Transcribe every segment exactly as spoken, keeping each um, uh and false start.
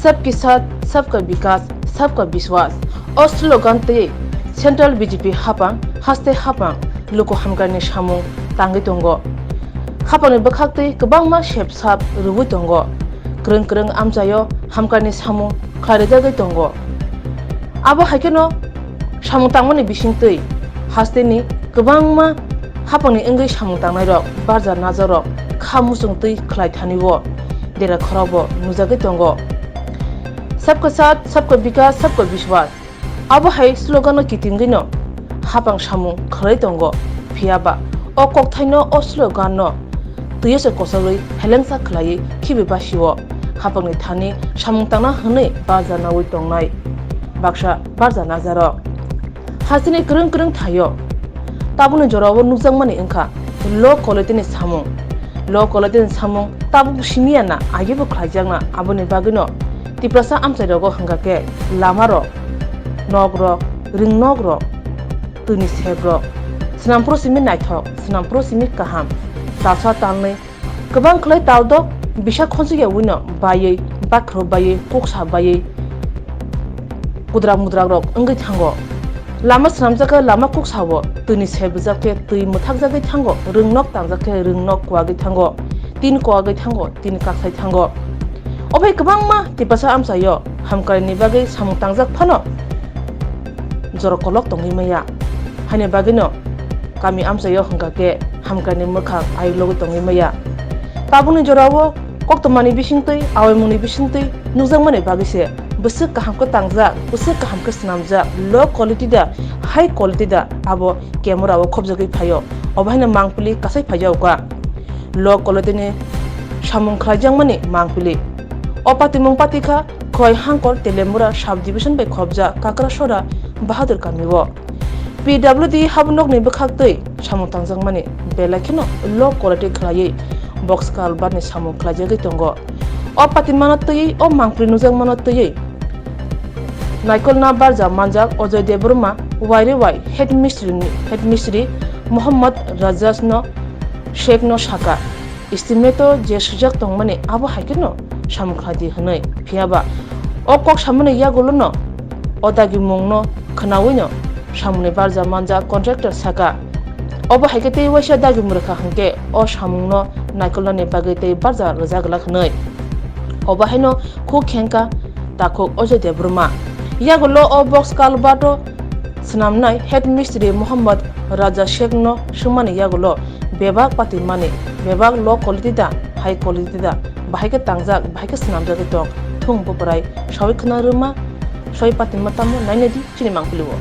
Sabki Saath, Sabka Vikas, Sabka Vishwas. O slogan twi Central B J P hapang, haste hapang, luku hamkrai ni samung tangwi tongo. Hapang ni bwkhak twi kwbangma sep sap rwui tongo. Kwrwng kwrwng amchaio hamkrai ni samung khlai rwjagwi tongo. Abo hai kheno samung tangmani bising twi haste ni kwbangma hapang ni wngwi samung tangnai rok, barja naja rok kha muchung twi khlai thani o dera khorok bo nujagwi tongo. Sabka Saath, Sabka Vikas, Sabka Vishwas. Abo hai slogan no kitingwi no hapang samung khlai tongo. Phiya ba o kokthai no, o slogan no twiyo se kosogwi helengsa khlaiwi khibi basio hapang ni thani samung tangna hwnwi barja nawi tongnai baksa barja naja rok. Hasteni kwrwng kwrwng thaio. Tabukni jorao nukjakmani wngkha low quality ni samung. Low quality ni samung tabuk simi ya na, age bo khlaijakna. Aboni bagwino Tiprasa amchairogo hwnkha khe lama rok, nok rok, ring nok rok, twi ni sep rok, swnam phuru simi naithok, swnam phuru simi kaham, talsa talnwi kwbang khlai taldok bisa khonjak ya wino baiwi, bakhro baiwi, kuksa baiwi, kudrak mudrak rok wngwi thango. Lama swnamjak khe lama kuksa o twi ni sep rijak khe twi mwthakjagwi thango, rwng nok tangjak khe rwng nok kuagwi thango, tin kuagwi thango, tin kaksai thango. Obai kwbangma Tiprasa amchaio hamkrai ni bagwi samung tangjak phano jora kolok tongwi maya. Haini bagwino kami amchaio hwnkha khe hamkrai ni mwkhang ayuk logwi tongwi maya. Tabukni jorao koktwmani bisingtwi, awaimungni bisingtwi nukjakmani bagwi se bwswk kaham khe tangjak, bwswk kaham khe swnamjak, low quality da, high quality da, abo camera o khobjagwi phaio. Obo haino mangpili kasai phaijago. Low quality ni samung khlaijakmani mangpili. O patimung patikha Khowai Hangkor Telemura sub division bai khobjak Kakrasora Bahadur kami o. P W D habnokni bwkhaktwi samung tangjakmani belai kheno low quality khlaiwi box culvert ni samung khlaijagwi tongo. O patimano twiwi, o mangpili nukjakmano twiwi naikolna barja manjak Ajoy Debbarma wairewai head mistri ni, head mistri Mohammad Rajas no Sheikh no saka. Estimate o je swijak tongmani abo hai kheno samung khlai di hwnwi. Phiya ba o kok samani yagulo no o dagimung no khwnawi no samung ni barja manjak contractor saka. Obo hai khe tei waisa dagimung rwkha hwnkhe o samung no naikolnani bagwi tei barja rwjak glak hwnwi. Obo haino khuk khengkha takhuk Ajoy Debbarma. Yagulo o box culvert o swnamnai head mistri Mohammad Raja Sheikh no swngmani yagulo bebak patimani, bebak low quality da, high quality da, bahai khe tangjak, bahai khe swnamjagwi tong thung bwbwrai sawi khwna rwma, sawi patima tamo nainai di chini mangpili o.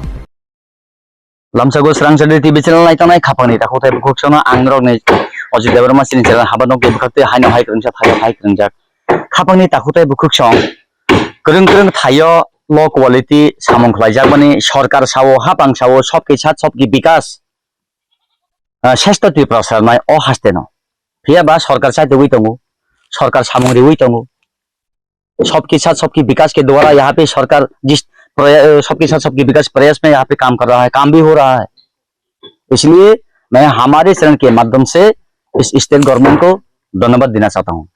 Lamsago Srangchari T V channel naitongnai khapangni takhukthai bukhuk sono ang norokni Ajit Debbarma chini channel haba nokni bwkhaktwi haino hai kwrwngsa thaio hai kwrwngjak. Khapangni takhukthai bukhuk song kwrwng kwrwng thaio low quality samung khlaijakmani sorkar sao, hapang sao, sabki saath sabki vikas, ah, sesta Tripura sanai o hasteno. Phiya ba sorkar chaitugwi tongo, sorkar samung riwi tongo. सबके साथ सबके विकास के द्वारा यहाँ पे सरकार जिस प्रया-, सबके साथ सबके विकास प्रयास में यहाँ पे काम कर रहा है, काम भी हो रहा है। इसलिए मैं हमारे चैनल के माध्यम से इस स्टेट गवर्नमेंट को धन्यवाद देना चाहता हूँ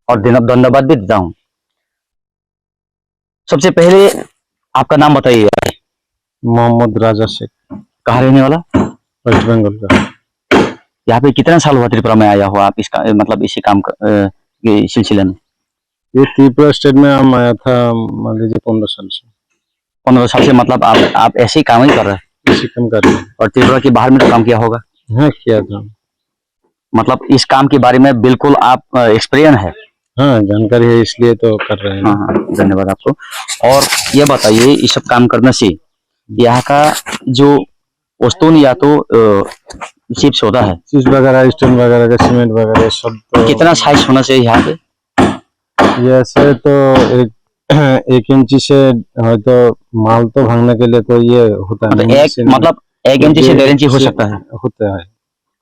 और दिन-, धन्यवाद भी देता हूँ। सबसे पहले आपका नाम बताइए। मोहम्मद राजा शेख। कहाँ रहने वाला? वेस्ट बंगाल का। यहाँ पे कितना साल हुआ त्रिपुरा में आया हुआ आप इसका, मतलब इसी काम का, अ, ये सिलसिले में? ये त्रिपुरा स्टेट में हम आया था, मान लीजिए, पन्द्रह साल से। पन्द्रह साल से, मतलब, आप, आप ऐसे ही काम ही कर रहे हैं? ऐसे काम कर रहे हैं। और त्रिपुरा के बाहर में तो काम किया होगा? हाँ, किया था। मतलब, इस काम के बारे में बिल्कुल आप, अ, एक्सपीरियंस है? हाँ, जानकारी है, इसलिए तो कर रहे हैं। हाँ, हाँ, धन्यवाद आपको। और ये बताइए, ये सब काम करने से यहाँ का जो वस्तु या तो, अ, चिप्स होता है। चिप्स वगैरह, स्टोन वगैरह का, सीमेंट वगैरह, सब तो कितना साइज होना चाहिए यहाँ पे? ये ऐसे तो एक, एक इंची से, है तो माल तो भांगने के लिए कोई ये होता है, मतलब, एक, मशीन, मतलब, एक इंची से डेढ़ इंची हो सकता है। होता है।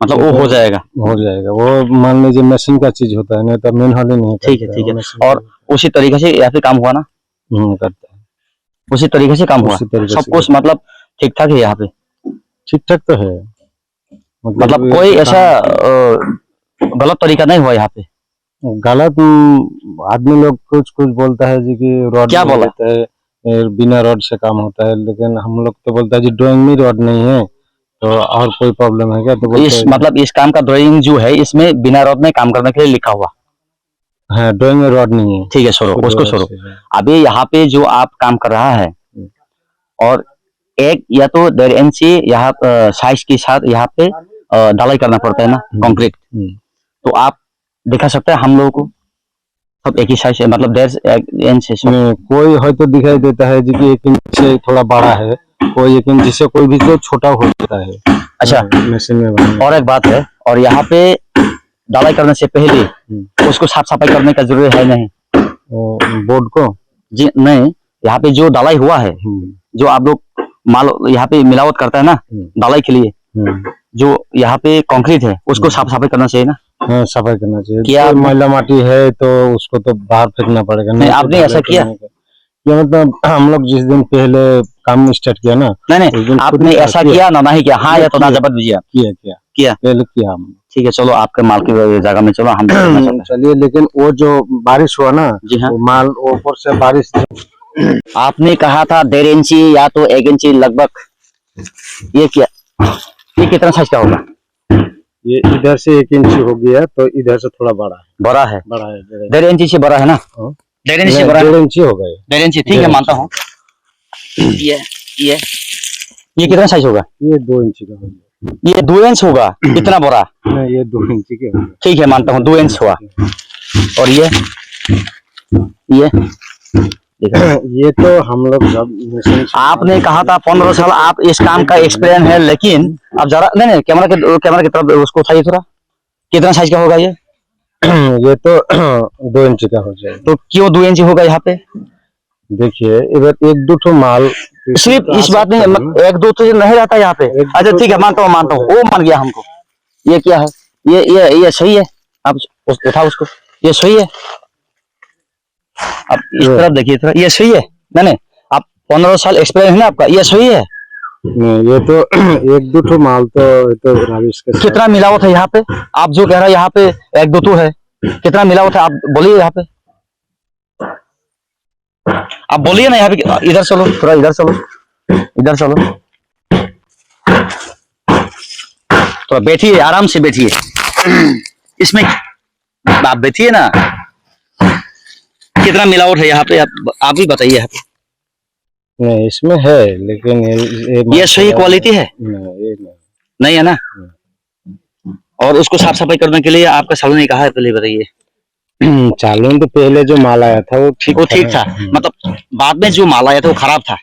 मतलब, वो हो जाएगा? हो जाएगा। वो मान लीजिए मशीन का चीज होता है, नहीं तो मैनुअली नहीं ठीक है, करते, ठीक है। मशीन और का। उसी तरीके से यहाँ पे काम हुआ ना? हम्म, करता है। उसी तरीके से काम हुआ? उसी तरीके से। सब कुछ मतलब ठीक ठाक है यहाँ पे? ठीक ठाक तो है। मतलब, मतलब, कोई काम ऐसा, अ, गलत तरीका नहीं हुआ यहाँ पे? गलत, उम, आदमी लोग कुछ कुछ बोलता है जी कि रॉड क्या नहीं बोला? देता है, ए, बिना रॉड से काम होता है, लेकिन हम लोग तो बोलता है जी ड्राइंग में रॉड नहीं है, तो और कोई प्रॉब्लम है क्या? तो बोलते इस हैं, मतलब इस काम का ड्राइंग जो है, इसमें बिना रॉड में काम करने के लिए लिखा हुआ। हाँ, ड्राइंग में रॉड नहीं है। ठीक है, छोड़ो, उसको उसको रॉड छोड़ो। से है। अभी यहाँ पे जो आप काम कर रहा है हम्म। और एक या तो डेढ़ इंची यहाँ, अ, साइज के साथ यहाँ पे, अ, ढलाई करना पड़ता है ना, हम्म। कंक्रीट। हम्म। तो आप दिखा सकते हैं हम लोगों को? सब एक ही साइज है, मतलब डेढ़ से, एक इंच है सब। नहीं, कोई हयतो दिखाई देता है जी कि एक इंच से थोड़ा बड़ा है, कोई एक इंच से कोई भी तो छोटा हो जाता है। अच्छा। हाँ, मशीन में बनाने। और एक बात है, और यहाँ पे ढलाई करने से पहले हम्म। उसको साफ सफाई करने का जरूरी है नहीं? वो बोर्ड को? जी नहीं, यहाँ पे जो ढलाई हुआ है, हम्म। जो आप लोग माल यहाँ पे मिलावट करता है ना हम्म। ढलाई के लिए, हम्म। जो यहाँ पे कंक्रीट है उसको हम्म। साफ सफाई करना चाहिए ना? हाँ, सफाई करना चाहिए। किया तो आपने? मैला माटी है तो उसको तो बाहर फेंकना पड़ेगा, नहीं, नहीं तो आपने ऐसा ढलाई किया? करने का। ये मतलब हम लोग जिस दिन पहले काम स्टार्ट किया ना, नहीं, नहीं, उस दिन खुद आपने ही ऐसा किया। किया ना, नहीं किया? हाँ किया, या तो ना किया। जवाब दीजिए आप। किया, किया। किया। पहले किया हम। ठीक है, चलो आपके माल की जगह में चलो, हम देखना चाहते हैं। चलिए, लेकिन वो जो बारिश हुआ ना, जी हाँ। वो माल ऊपर से बारिश। आपने कहा था डेढ़ इंची या तो एक इंची लगभग। ये क्या, ये कितना साइज का होगा? ये इधर से एक इंची हो गया, तो इधर से थोड़ा बड़ा है। बड़ा है? बड़ा है, डेढ़ इंची। डेढ़ इंची से बड़ा है ना? हाँ। डेढ़ इंच से नहीं, बड़ा है? डेढ़ इंची होगा ये। डेढ़ इंची, ठीक है, डेढ़ मानता इंची। हूँ। ये, ये, ये कितना साइज होगा? ये दो इंची का होगा। ये दो इंच होगा? इतना बड़ा? नहीं, ये दो इंची के होगा। ठीक है, मानता हूँ, दो इंच हुआ। और ये, ये, देखा। ये तो हम लोग जब मशीन से आपने कहा था पन्द्रह साल आप इस काम का एक्सपीरियंस है, लेकिन अब जरा, नहीं, नहीं, कैमरा के, कैमरा की तरफ उसको उठाइए थोड़ा। कितना साइज का होगा ये? ये तो दो इंची का हो जाएगा। तो क्यों दो इंची होगा यहाँ पे? देखिए, इधर एक दो ठो माल सिर्फ इस बात नहीं है, मत-, एक दो तो ये नहीं रहता यहाँ पे। एक दो अच्छा, तो ठीक है, मानता हूँ, मानता हूँ, हो जाएगा। वो मान गया हमको। ये क्या है? ये, ये, ये सही है? आप उस-, उठाओ उसको। ये सही है? आप इस ये। तरफ देखिए थोड़ा, ये सही है? नहीं, नहीं, आप पन्द्रह साल एक्सपीरियंस है ना आपका, ये सही है? नहीं, ये तो एक दो ठो माल तो, ये तो रबिश के साथ। कितना मिलावट है यहाँ पे? आप जो कह रहे हैं यहाँ पे एक दो ठो है, कितना मिलावट है आप बोलिए यहाँ पे। आप बोलिए ना यहाँ पे, इधर चलो, थोड़ा इधर चलो, इधर चलो, थोड़ा बैठिए, आराम से बैठिए। इसमें आप बैठिए ना, कितना मिलावट है यहाँ पे, आप, आप भी बताइए यहाँ पे। नहीं, इसमें है, लेकिन ये, ये ये सही क्वालिटी है? नहीं, ये नहीं। नहीं है ना? नहीं। और उसको साफ सफाई करने के लिए आपका सैलून ने कहा है, पहले बताइए। सैलून तो पहले जो माल आया था, वो ठीक वो था। ठीक था। हम्म। मतलब, बाद में जो माल आया था, वो खराब था।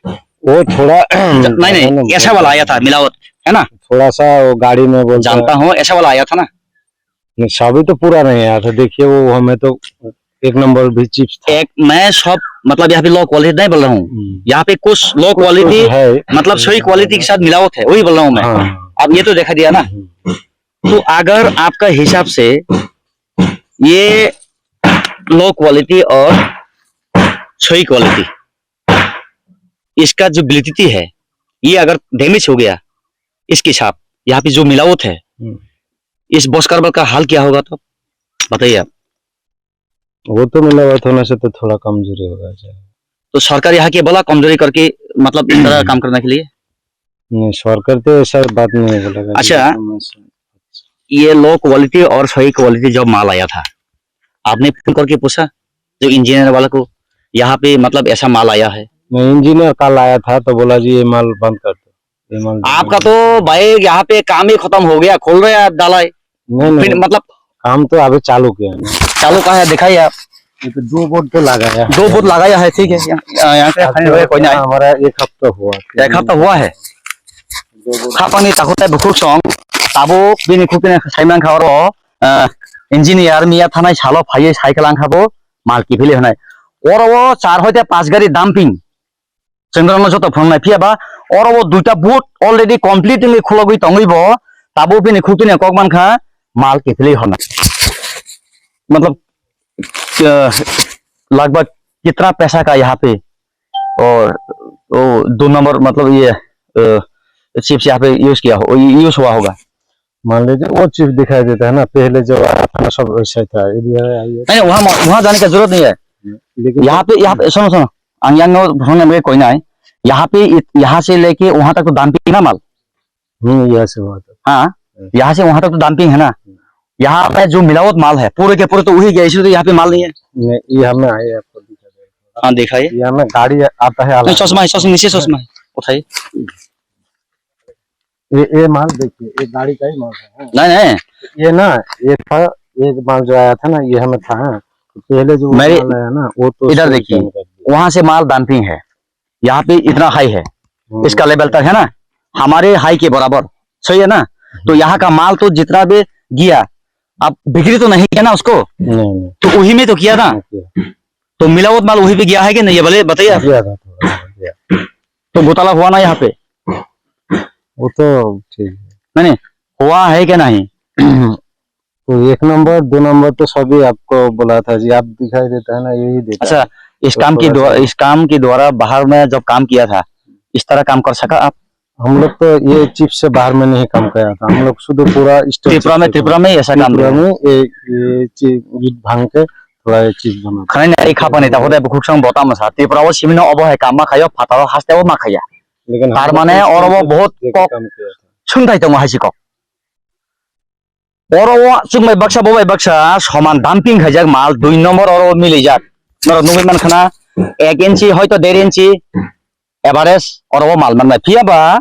वो थोड़ा ज-, नहीं, नहीं, ऐसा वाला आया था, मिलावट, है ना? थोड़ा सा वो गाड़ी में बोलता जानता है। हूँ, ऐसा वाला आया था ना। नहीं, सभी तो पूरा नहीं आया था। देखिए, वो हमें तो एक नंबर भी चिप्स था। एक, मैं सब, मतलब, यहाँ पे लो क्वालिटी नहीं बोल रहा हूँ। हम्म। यहाँ पे कुछ लो कुछ, क्वालिटी, कुछ है। मतलब, सही क्वालिटी के साथ मिलावट है, वही बोल रहा हूँ मैं। हाँ। अब ये तो देखा दिया ना। हम्म। तो अगर आपका हिसाब से ये लो क्वालिटी और सही क्वालिटी, इसका जो वैलिडिटी है, ये अगर डैमेज हो गया, इसके साथ यहाँ पे जो मिलावट है, हम्म। इस बस कार्बल का हाल क्या होगा? तो बताइए आप। वो तो मिलावट होने से तो थोड़ा कमजोरी होगा, अच्छा। तो सरकार यहाँ के बोला कमजोरी करके, मतलब, इस तरह काम करने के लिए? नहीं, सरकार तो ऐसा बात नहीं बोलेगा। अच्छा, ये लो क्वालिटी और सही क्वालिटी जब माल आया था, आपने फोन करके पूछा जो इंजीनियर वाला को, यहाँ पे, मतलब, ऐसा माल आया है? नहीं, इंजीनियर कल आया था तो बोला, "जी, ये माल बंद कर दो, ये माल बंद कर दो।" आपका तो भाई यहाँ पे काम ही खत्म हो गया, खोल रहे हैं आप ढलाई। नहीं, फिर नहीं, मतलब काम तो अभी चालू किया है। चालू कहाँ है, दिखाइए आप। ये तो दो बोर्ड तो लगाया है। दो बोर्ड लगाया है, ठीक है, यहाँ, यहाँ से खाने हुए कोई नहीं। हमारा एक हफ्ता हुआ। एक हफ्ता हुआ है। Khapangni takhuk tei bukhuk song tabuk bini khuk tini saimang kha oro, ah, engineer miya thanai salo phaiwi sai khe lang kha bo mal kiphilwi hwnwi. Oro o char hoite panch gari dumping. Chwng norokno joto phwrwngnai phiya ba oro o duita boot already complete wngwi khulogwi tongwi bo tabuk bini khuk tini kok man kha mal kiphilwi hwnwi. Matlab, ah, lagbhag kitna paisa ka yaha pe? और वो दो नंबर मतलब ये, अ, चिप्स यहाँ पे यूज़ किया हो, यूज़ हुआ होगा। मान लीजिए वो चीज दिखाई देता है ना, पहले जो आया था ना, सब वैसा ही था, एरिया है, आइए। नहीं, वहाँ, वहाँ जाने का जरूरत नहीं है। लेकिन यहाँ पे, यहाँ पे, सुनो, सुनो, हम यहाँ नो, सुनो, मैं कोई ना है। यहाँ पे इत-, यहाँ से लेके वहाँ तक तो डंपिंग है ना माल? हम्म, यहाँ से वहाँ तक। हाँ, हम्म। यहाँ से वहाँ तक तो डंपिंग है ना? हम्म। यहाँ पे जो मिलावट माल है, पूरे के पूरे तो वही गया, इसलिए तो यहाँ पे माल नहीं है। नहीं, ये हमें आए, आपको दिखा देगा। हाँ, दिखाइए। ये हमें गाड़ी आता है नहीं, अलग। चश्मा है, चश्मा, नीचे चश्मा है, उठाइए। ये, ये माल देखिए, ये गाड़ी का ही माल है। नहीं, नहीं। ये ना, ये था, ये माल जो आया था ना, ये हमें था, हाँ। तो पहले जो वो मेरे माल आया ना, वो तो इधर उसको देखिए, रिटर्न कर दिया। वहां से माल डंपिंग है, यहाँ पे इतना हाई है, हम्म। इसका लेवल तक है ना, हमारे हाई के बराबर, सही है ना? तो हम्म। यहाँ का माल तो जितना भी गया, अब बिक्री तो नहीं किया ना उसको, नहीं, नहीं। तो वही में तो किया ना। नहीं किया। तो मिलावट माल वही पे गया है कि नहीं, ये भले बताइए आप। गया था थोड़ा, गया। तो घोटाला हुआ ना यहाँ पे? वो तो ठीक है। नहीं, नहीं, हुआ है क्या नहीं? तो एक नंबर, दो नंबर तो सभी आपको बोला था जी, आप दिखाई देता है ना, यही देता अच्छा, है। इस तो काम की थोड़ा द्वा-, सा इस काम के द्वारा बाहर में जब काम किया था, इस तरह काम कर सका आप? हम लोग तो ये चिप से बाहर में नहीं काम किया था, हम लोग शुद्ध पूरा स्टेट त्रिपुरा में, चिप से त्रिपुरा काम में ही ऐसा काम त्रिपुरा किया। में ये, ये चीज भांग के थोड़ा ये चीज बना था। Khwnai nai kha pani ta hodai bukhuk song bota masa. Tripura o simino obo hai kam ma khayo, phataro haste o ma khaya. लेकिन हम लोग तो tar mane oro bo बहुत kok sung thai tongo hai si kok. Oro o chwng bai baksa, bo bai baksa soman dumping khaijak mal, dui nombor oro milijak. Norok nugwi man khana ek inchi hoito der inchi average oro o mal man bai. Phiya ba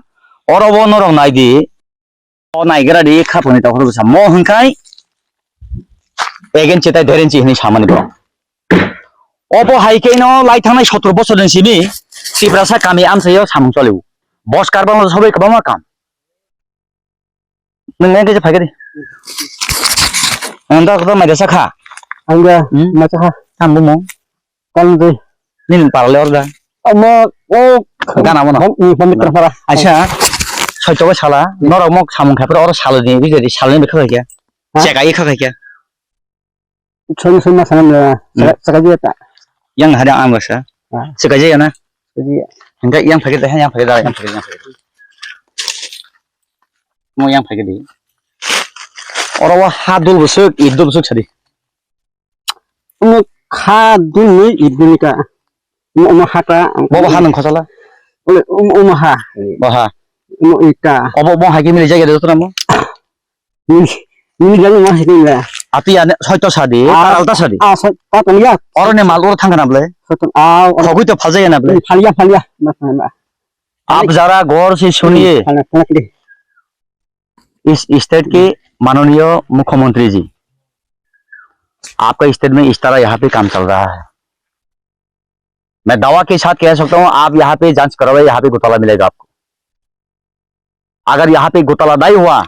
oro o norok nai di, o naigra di kha pani ta khoro bwsa mo hwnkhai ek inchi tai der inchi hwnwi samani bo. Obo hai khe no lai thangnai sotro bosor ni simi Tiprasa kami amchaio samung choliu. Bos karbang sobai kwbangma kam. Nwng nang khe phai khe di. Ang da ko mai da sakha. Ang da Hmm? ma sakha. Ang bo mo. Kan de. Nini parle orda. Amo o Gana mo no? Ni pamit para. Acha. Soito ko sala. Norok mok samung khaphre oro salo ni bigari salo ni bikha khe. Ha? Cheka ikha khe. Soi soi ma sanam le. Hmm. Saka jiya ta. Yang hada ang basa. Ah. Saka jiya na. Jiya. Hingga yang phage da, yang phage da, yang phage, yang phage. Mo yang phage di. Oro wa hadul busuk, idul busuk sadi. Mo hadul ni idul ka. Mo, mo hata. Bo ha nang khosala. Ole, mo, mo ha. Bo ha. Mo ita. Obo mo ha kimi le jaga de to mo. Nini, nini jani ma sini le. Ati ane soito sadi, ah, taral ta sadi. Ah, soi, ta tani ya. Oro ne mal oro thangana ble. Soito, ah, oro. Khogui to phalja na ble. Phalya, phalya. Ma, ma, ma. आप जरा गौर से सुनिए। Phalya, phalya, phalya. इस स्टेट के माननीय मुख्यमंत्री जी, आपका स्टेट में इस तरह यहाँ पे काम चल रहा है। मैं दावा के साथ कह सकता हूँ, आप यहाँ पे जांच करवाइए, यहाँ पे घोटाला मिलेगा आपको। अगर यहाँ पे घोटाला नहीं हुआ,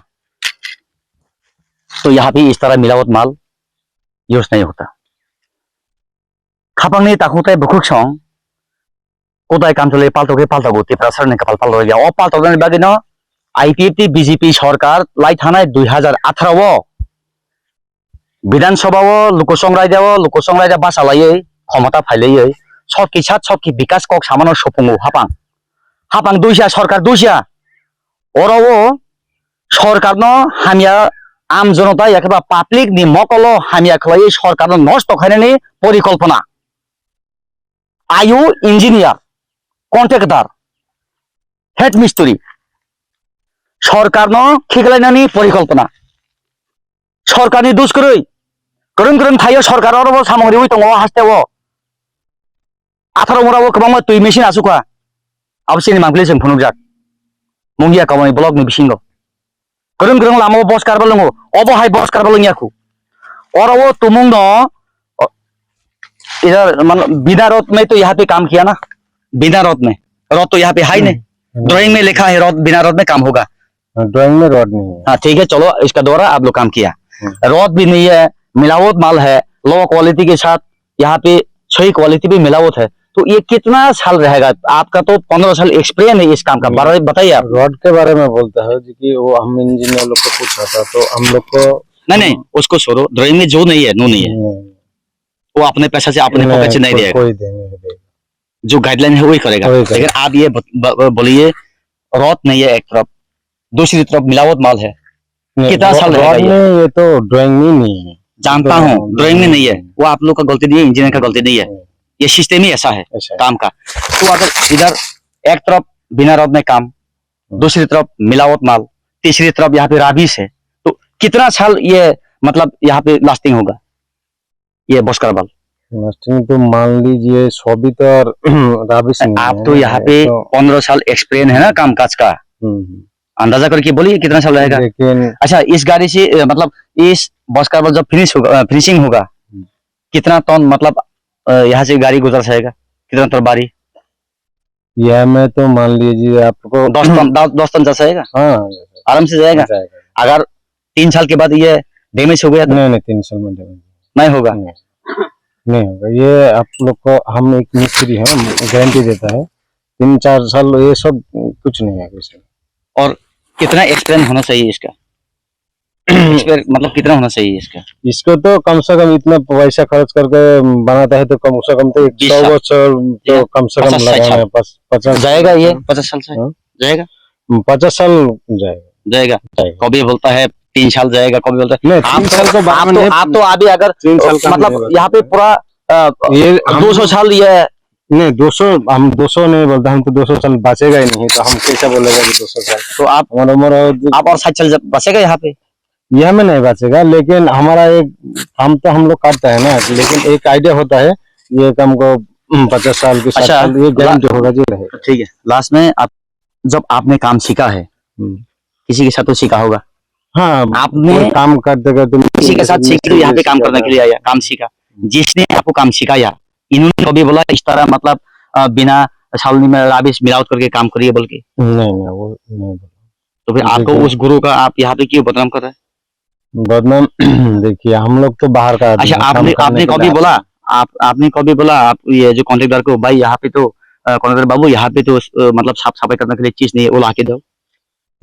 तो यहाँ पे इस तरह मिलावट माल यूज़ नहीं होता। Khapangni takhuk tei bukhuk song, kotai kamchwlwi paltogwi paltogo, Tiprasarni kapal paltogya. O paltoknani bagwino I P F T B J P sorkar lai thanai dui hazar atharo o Bidhan Sabha o Lokosong Raida o, Lokosong Raida basa laiwi, khomota phai laiwi, sokki sat sokki bikas kok samano supungo hapang. Hapang duisa, sorkar duisa. Oro o sorkarno hamya, am jonota yakhe ba public ni mokolo hamya khlaiwi sorkarno nosto khainani porikolpona. Ayu engineer, contractor, head mistri. Sorkarno khiklainani porikolpona. Sorkarni dus kwrwi. Kwrwng kwrwng thaio sorkar oro bo samung riwi tongo o haste o. Atharo mura o kwbangma twi machine asukha. Abo chini mangpili chwng phunukjak. Mungia Kamani block ni bisingo. Kwrwng kwrwng lama o bos karba lwngo. Obo hai bos karba lwngya khu. Oro o tumung no, o, idhar, man, bina rod mein to yahan pe kaam kiya na? Bina rod mein. Rod to yahan pe hai nahi. Hmm. Drawing mein likha hai rod, bina rod mein kaam hoga. Drawing में रॉड नहीं है। हाँ, ठीक है, चलो, इसका द्वारा आप लोग काम किया। हम्म। रॉड भी नहीं है, मिलावट माल है, लो क्वालिटी के साथ यहाँ पे सही क्वालिटी भी मिलावट है, तो ये कितना साल रहेगा? आपका तो पन्द्रह साल एक्सपीरियंस है इस काम का, हम्म। बारे, बताइए आप। रॉड के बारे में बोलता है जी कि वो हम इंजीनियर लोग को पूछा था, तो हम लोग को नहीं, नहीं, उसको छोड़ो, ड्राइंग में जो नहीं है, नो नहीं है। नहीं। वो अपने पैसा से, अपने नहीं, पॉकेट से नहीं को-, देगा। कोई दे-, नहीं देगा। जो गाइडलाइन है, वही करेगा। वही करेगा। लेकिन आप ये बत-, ब-, ब-, बोलिए, रॉड नहीं है एक तरफ, दूसरी तरफ मिलावट माल है। कितना साल रहेगा ये? ये तो ड्राइंग नहीं, नहीं है। जानता हूँ, ड्राइंग में नहीं है। वो आप लोग का गलती नहीं है, इंजीनियर का गलती नहीं है। ये सिस्टम ही ऐसा है काम का। तो अगर इधर एक तरफ बिना रॉड में काम, दूसरी तरफ मिलावट माल, तीसरी तरफ यहाँ पे राबिश है, तो कितना साल ये, मतलब, यहाँ पे लास्टिंग होगा ये बस्कर बाल? लास्टिंग तो मान लीजिए, सभी तो और राबिश नहीं है। आप तो यहाँ पे पंद्रह साल एक्सपीरियंस है ना काम काज का, अंदाजा करके बोलिए कितना साल रहेगा। लेकिन अच्छा, इस गाड़ी से, अ, मतलब, इस बस्कर बाल जब फिनिश होगा, अ, फिनिशिंग होगा, कितना टन, मतलब, अ, यहाँ से गाड़ी गुजर जाएगा, कितना टन बारी? यह में तो मान लीजिए आपको दस टन, दस, दस टन जा जाएगा? हाँ, आराम से जाएगा। जाएगा। अगर तीन साल के बाद ये डैमेज हो गया तो? नहीं, नहीं, तीन साल में डैमेज नहीं होगा। नहीं, नहीं होगा। ये आप लोग को हम एक मिस्त्री हैं, गारंटी देता है, तीन चार साल ये सब कुछ नहीं है इसमें। और कितना एक्सपीरियंस होना चाहिए इसका? एक्सपीरियंस मतलब कितना होना चाहिए इसका? इसको तो कम से कम इतना पैसा खर्च करके बनाता है तो कम से कम तो एक बीस सौ साल। बच्चों तो या कम से कम पचास साल लगाना है, पच-, पचास जाएगा ये? हाँ। पचास साल से? हाँ। जाएगा? पचास साल जाएगा। जाएगा। जाएगा। कभी बोलता है तीन साल जाएगा, कभी बोलता है नहीं, आप तीन तो, साल तो बाद आप में तो, नहीं, आप तो अभी अगर तीन साल का मतलब नहीं यहाँ पे बता। पूरा, अ, ये हम दो सौ साल ये नहीं, दो सौ, हम दो सौ नहीं बोलते, हम तो दो सौ साल बचेगा ही नहीं, तो हम कैसे बोलेगा कि दो सौ साल? तो आप, हमारा उम्र और आप और साठ साल जब बचेगा यहाँ पे? यह में नहीं बचेगा, लेकिन हमारा एक काम तो हम लोग करता है ना, लेकिन एक आइडिया होता है, ये काम को, हम्म, पचास साल की, साठ अच्छा, साल, ये ला- गारंटी होगा जी रहेगा। ठीक है, लास्ट में आप, जब आपने काम सीखा है, हम्म। किसी के साथ तो सीखा होगा। हाँ, आपने कोई काम करते करते किसी के साथ सीख के यहाँ पे काम करने के लिए आया, काम सीखा। जिसने आपको काम सिखाया, इन्होंने कभी बोला इस तरह, मतलब, अ, बिना छालनी में राबिश मिलावट करके काम करिए बोल के? नहीं, नहीं, वो नहीं बोला। तो फिर आपको उस गुरु का आप यहाँ पे क्यों बदनाम कर रहे हैं? बदनाम, देखिए, हम लोग तो बाहर का आदमी, अच्छा, काम आपने, करने आपने के लिए कभी आते बोला, हैं। आप, आपने कभी बोला आप ये जो कॉन्ट्रैक्टर को, "भाई, यहाँ पे तो, अ, कॉन्ट्रैक्टर बाबू, यहाँ पे तो, अ, मतलब, साफ सफाई करने के लिए चीज नहीं है, वो ला के दो"?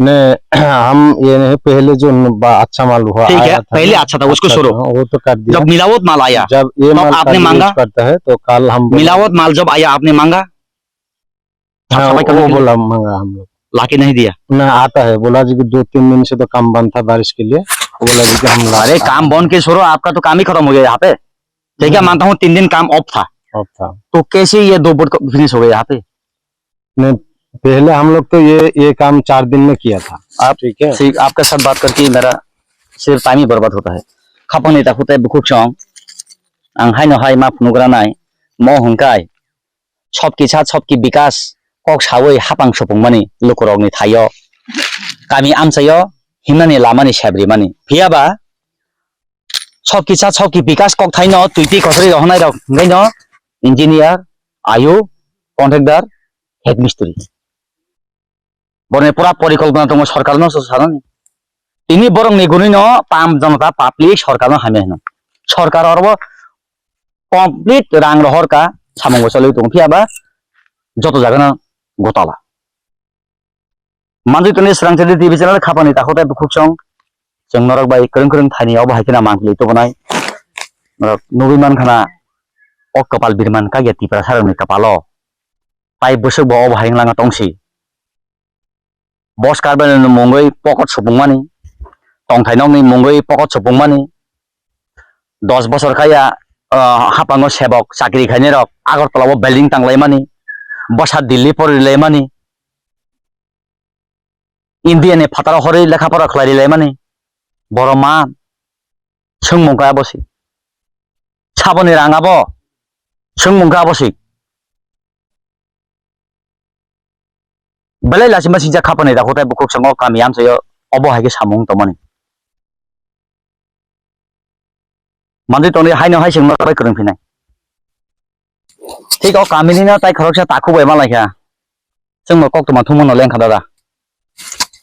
नहीं, हम ये नहीं, पहले जो न-, बा-, अच्छा माल हुआ, ठीक है, आया था पहले ना, अच्छा था, उसको अच्छा छोड़ो। था, वो तो कर दिया। जब मिलावट माल आया, जब ये तब माल आपने का यूज़ मांगा? करता है, तो कल हम बोला। मिलावट माल जब आया, आपने मांगा? हाँ, साफ सफाई करने वो के लिए? बोला, मांगा हम लोग। लाके नहीं दिया? ना, आता है, बोला जी कि दो तीन दिन से तो काम बंद था बारिश के लिए, बोला जी कि हम ला-, अरे, काम बंद के छोड़ो, आपका तो काम ही खत्म हो गया यहाँ पे। ठीक है, हम्म। मानता हूँ, तीन दिन काम ऑफ था। ऑफ था। तो कैसे ये दो फुट फिनिश हो गया यहाँ पे? नहीं, पहले हम लोग तो ये, ये काम चार दिन में किया था। आप ठीक है। ठीक, आपके साथ बात करके मेरा सिर्फ टाइम ही बर्बाद होता है। Khapangni takhuk tei bukhuk song, ang haino hai ma phunukgranai, mo hwnkhai, sob kisa sob ki bikas kok sawi hapang supungmani lukurokni thaio, kami amchaio himnani lamani sebrimani. Phiyaba, sob kisa sob ki bikas kokthaino twi twi kothori rohornai rok hwnkhaino engineer, ayu, contractor, head mistri. Borokni pura porikolpona tongo, sorkarno se sanani. Tini borokni gunino tam jonota public sorkarno hamya hino. Sorkar oro complete rang rohorka, samungo cholwi tongo, phiyaba joto jagano gotala. Manjwi tongni Swrang Channel T V channel khapangni takhuk tei bukhuk song. Chwng norok bai kwrwng kwrwng thaini obo hai kheno mangpili tubunai. Norok nugwi mankha na o kwpal birman kagya Tiprasarokni kwpalo. Tai bwswk bo obo hai wng langa tongsi. Bos karbaini mungwi pocket supungmani, tongthai nokni mungwi pocket supungmani, dos bosor kaya, ah, hapango sebok chakri khainai rok Agartala o building tanglaimani, bwsa Delhi porilaimani, India ni phataro horwi lekha pora khlai rilaimani, borok ma swngmung kha abo se. Saboni rang abo swngmung kha abo se. Belai lachima sijak khapani da hotai bukhuk swngo kami amchaio obo hai khe samung tongmani. Manjwi tongdi haino hai chwngno bai kwrwng phinai. Thik o kamini no tai khoroksa takhuk bai malaikha. Chwngno koktwma thumano lengkha dada.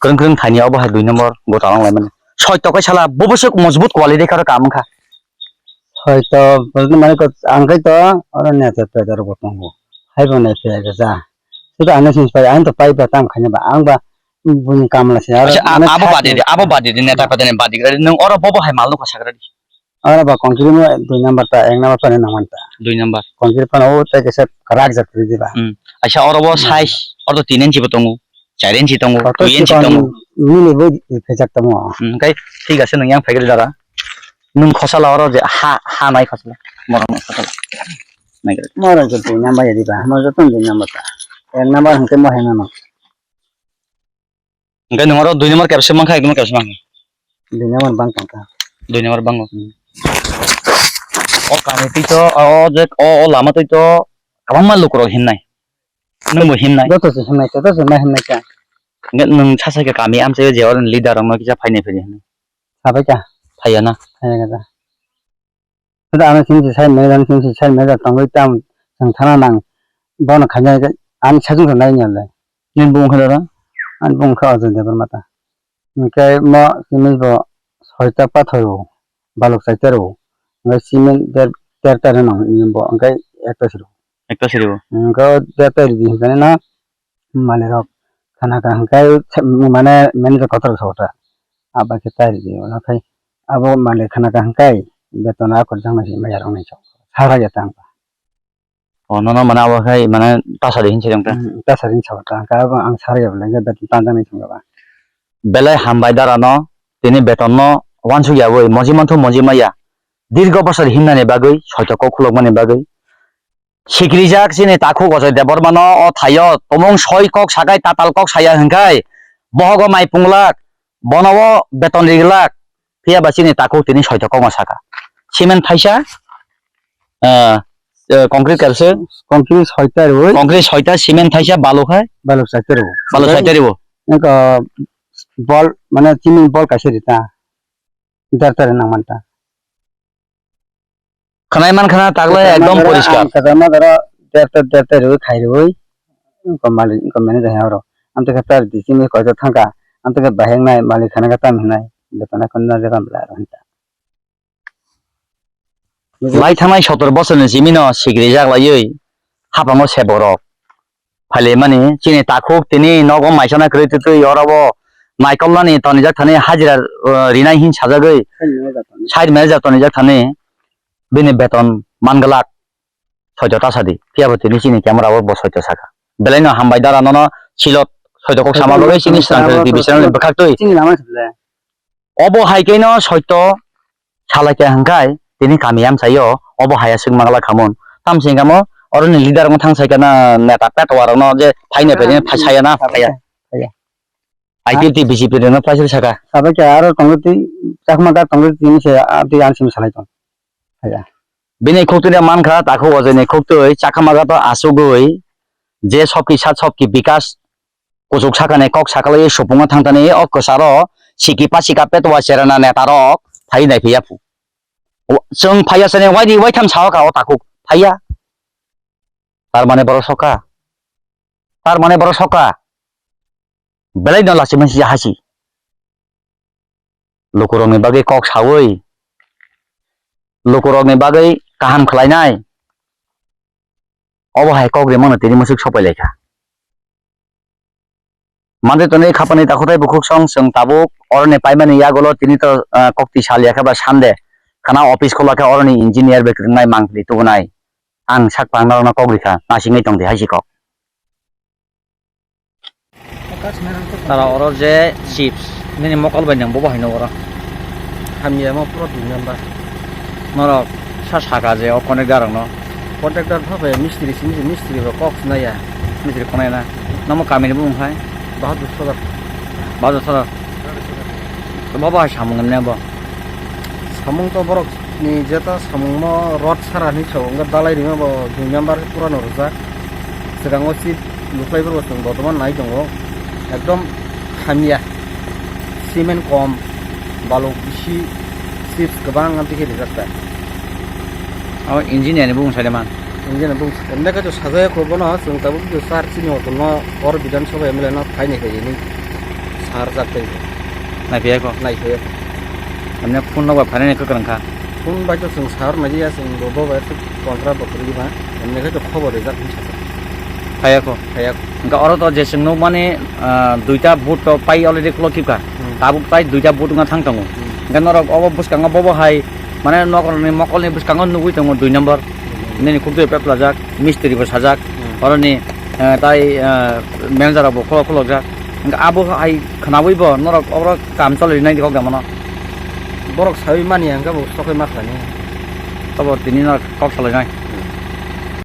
Kwrwng kwrwng thaini obo hai dui number gota wnglaimani. Soi tokai sala bo bwswk mojbut quality kha aro kam wngkha. Soi to, mane ko, ang khai to, oro neta peda rok bo tongo. Hai bo nai peda ja. Sudo ano sini pai, ang to pai ba tam khaina ba, ang ba buini kamla se, aro acha, a-, mane abo badi de, abo badi de, neta peda ni badi de, nwng oro bobo hai mal nukha sagra di. Oro ba concrete mo dui number ta, ek number ta ni nangman ta. Dui number. Concrete phano o tai kaisa kwrak jak kwrwi di ba. Hmm. Acha, oro bo size, oro to tin inch bo tongo. Chairen si tongo, kotor tuyen si chikon tongo. Mini bo pejak tongo. Hmm, kai thik ase, nwng yang phaikhe dara. Nwng khosala oro je ha, ha nai khosala. Borok nai khosala. Nai khosala. Moro je dui number ya diba, mo joto dui number ta. Ek number hwnkhe mo hai mano. Hwnkhe nwng oro dui number kebsa mankha, ek number kebsa mankha. Dui number bang tongkha. Dui number bango. Hmm. O kami twi to, o, o je, o, o lama twi to kwbangma lukurok himnai. Nwngbo himnai. Joto se himnai, joto se ma himnai kha. Hwnkhe nwng sasaikhe kami amchaio je oro leader rokno kisa phainai phai di hwnwi. Sabaikha. Phaiya na? Phaiya kha. Hwnkhe ano chini se side manager, chini se side manager tongwi tamo chwng thana nang. Bono khaina ani sajwk rwnai niyale. Nini bumung khe dada? Ani bumung khe Ajoy Debbarma ta. Hwnkhe mo chini bo soita pathor o, balok chaita rw. Hwnkhe cement der, der ta rw nang bo, hwnkhe ekta siro. Ekta siro. Hwnkhe der ta rw di hwnkhe na. Malik rok khana kaham khai mane manager kotor rok sokota. Abo khe tai rwdi, ulo khai abo malik khana kaham khai beton a kwrwngma se maya rok nai sok. Sara ya tang. O nono mane abo khai mane tasari hinse jang ta. Hmm, tasari hinse jang ta. Abo ang sara ya belai beton tanjak nai song ba. Belai hambai dara no tini beton no wansuk ya boi moji manthu moji maya. Dirgo bosor himnani bagwi soito kok khulokmani bagwi. Sikrijak chini takhuk Ajoy Debbarmano o thaio tomung soi kok sakai tatal kok saya hwnkhai bohogo mai punglak, bono o beton riglak, phiya ba chini takhuk tini soito kokno saka. Cement thaisa, ah, eh, concrete kaisa. Concrete soita rwi. Concrete soita, cement thaisa, balu khai. Balu saita rwi. Balu saita rwi. Engko bol, mane chini bol kaisa rita. Dar tare nang manta. Khwnai man khna tagle ekdom poriskar. Ang kwchama doro der ter der ter rwi khai rwi. Ko malik ko manager hai oro. Amtwkhe tar di simi koito thangka. Amtwkhe bahek nai malik khana ka tam hinai. Betona kon na jaga bla ro hinta. Lai thangnai sotor bosorni simino sikrijak laiwi haphango seborok phailaimani, chini takhuk tini nogo maisana kwrwi twtwi orobo naikolnani tonijak thani hajira, uh, rinai hin sajagwi side manager tonijak thani bini beton manglak soito tasadi, phiyabo tini chini camera o bo soito saka. Belaino hambai dara nono silot soito kok sama bagwi chini Srangkhali T V channel ni bwkhaktwi. Chini lama sile. Obo hai khe no soito salai khe hwnkhai tini kami amchaio obo hai aswk mangla khamun. Tamsingkamo oroni leader wng thang sai kana neta petwa rokno je phaina phaina phai saya na phaya. Phaya. I P F T B J P rokno phai saka. Sabai khe aro tongo tei chakma ga tongo tini se a tei ang simi salai tong. Phaya. Bini khuktwi mankha takhuk ojoni khuktwi chakma ga to asugwi je sokki sat sokki bikas kuchuk sakani kok sakalai supungno thangtani o kwcharo siki pasika petwa cherana netarok phai naiphiya phu. Chwng phaiya sani waidi waitham sao kha o takhuk phaiya. Tar mane borok sokha. Tar mane borok sokha. Belai no lachimani si hasi. Lukurokni bagwi kok sawi. Lukurokni bagwi kaham khlainai. Obo hai kok rimano tini mwswk sopai laikha. Mande tonwi khapani takhutai bukhuk song chwng tabuk oroni paimani yagulo tini to, ah, kokti sal yakhe ba sande khana office khulakhe oroni engineer bai kwrwngnai mangpili tubunai ang sak pang norokno kok rikha nasingwi tongdi hai si kok. Tara oro je chips nini mokol bai nang bobo haino oro. Hamya mo pura dui number. Norok sa saka je o contractor rokno. Contractor pha bai mistri sini mistri rok kok sinaya. Mistri khonai na. Namo kamini bumung khai? Bahadur Sodar. Bahadur Sodar. Bobo hai samung emne bo. Samung to borok ni jeta samung mo rot sara ni so wngkha dalai rima bo dui number pura no rwjak. Swkango chips luklai bo chwng botoman nai tongo. Ekdom hamya. Cement kom, balok bisi, chips kwbang amtwi khe rijak ta. Abo engineer ni bumung sai de man. Engineer ni bumung sai. Emne khe sajaya kho bono, chwng tabuk khe sar chini hotel no, or Bidhan Sabha M L A no phaini khe ini sar jak tei. Nai phiya kho? Nai phiya kho. Emne phone no ba phainani kwkrang kha. Phone bai to chwng sar nai ya, chwng bo bo bai to kontra bo kwrwi ba. Emne khe to khobor rijak hinsa. Phaiya kho? Phaiya kho. Hwnkhe oro to je chwng nukmani, ah, duita boot to pai already khulok thipkha. Hmm. Tabuk tai duita boot wngna thang tongo. Hmm. Hwnkhe norok obo bwskango bobo hai, mane, nokrokni mokolni bwskango nugwi tongo dui number. Hmm. Nini khuktwi peplajak, mistri bo sajak. Hmm. Oroni, eh, tai, eh, manager rok bo khulok khulokjak. Hwnkhe abo hai khwnawi bo norok oro kam choli nai kok da mano. Borok sawi mani hwnkhe bo sokoi ma khlainai. Abo tini no kok salai nai.